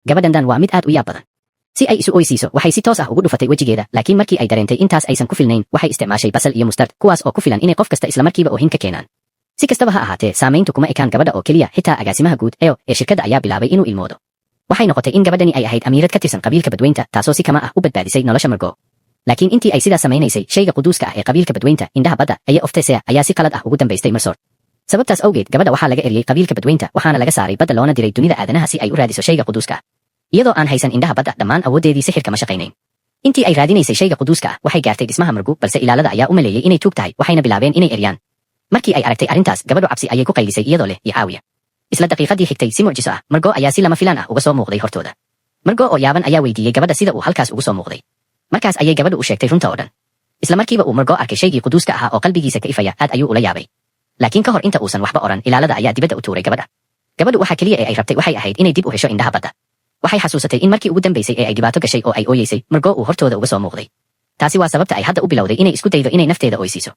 Gabadhandan waa mid aad u yaab badan. Si ay isu oysiiso, waxay si toos ah ugu dhufatay wejigeeda, laakiin markii ay dareentay intaas aysan ku filnayn, waxay isticmaashay basal iyo mustard, kuwaas oo ku filan inay qof kasta islamarkiiba oohin ka keenaan. Si kastaba ha ahaatee, saamayntu kuma ekaan gabadha oo keliya, xitaa agaasimaha guud eo ee shirkadda ayaa bilaabay inuu ilmoodo. Waxay noqotay in gabadhani ay ahayd amiirad ka tirsan qabiilka badweynta, taasoo si kama ah u badbaadisay nolosha Margo. Laakiin intii ay sidaas samaynaysay, shayga quduuska ah ee qabiilka badweynta, indhaha badda, Eye of the Sea, ayaa si qalad ah ugu dambaystay Marsor. Sababtaas awgeed, gabadha waxaa laga eriyey qabiilka badweynta, waxaana laga saaray badda, loona diray dunida aadanaha si ay u raadiso shayga quduuska ah. Iyadoo aan haysan indhaha badda, dhammaan awooddeedii sixirka ma shaqaynayn. Intii ay raadinaysay shayga quduuska ah, waxay gaartay dhismaha Margu, balse ilaalada ayaa u maleeyey inay tuug tahay, waxayna bilaabeen inay eryaan. Markii ay aragtay arrintaas, gabadhu cabsi ayay ku qaylisay iyadoo leh, "I caawiya!" Isla daqiiqadii xigtay, si mucjiso ah, Margo ayaa si lama filaan ah uga soo muuqday hortooda. Margo oo yaaban ayaa weydiiyey gabadha sida uu halkaas ugu soo muuqday. Markaas ayay gabadhu u sheegtay runta oo dhan. Isla markiiba uu Margo arkay shaygii quduuska ahaa oo qalbigiisa ka ifaya, aad ayuu ula yaabay. Laakiin ka hor inta uusan waxba odhan, ilaalada ayaa dibadda u tuuray gabadha. Gabadhu waxa keliya ee ay rabtay waxay ahayd inay dib u hesho indhaha badda. Waxay xasuusatay in markii ugu dambaysay ee ay dhibaato gashay oo ay ooyeysay, Margo uu hortooda uga soo muuqday. Taasi waa sababta ay hadda u bilowday inay isku daydo inay nafteeda oysiiso.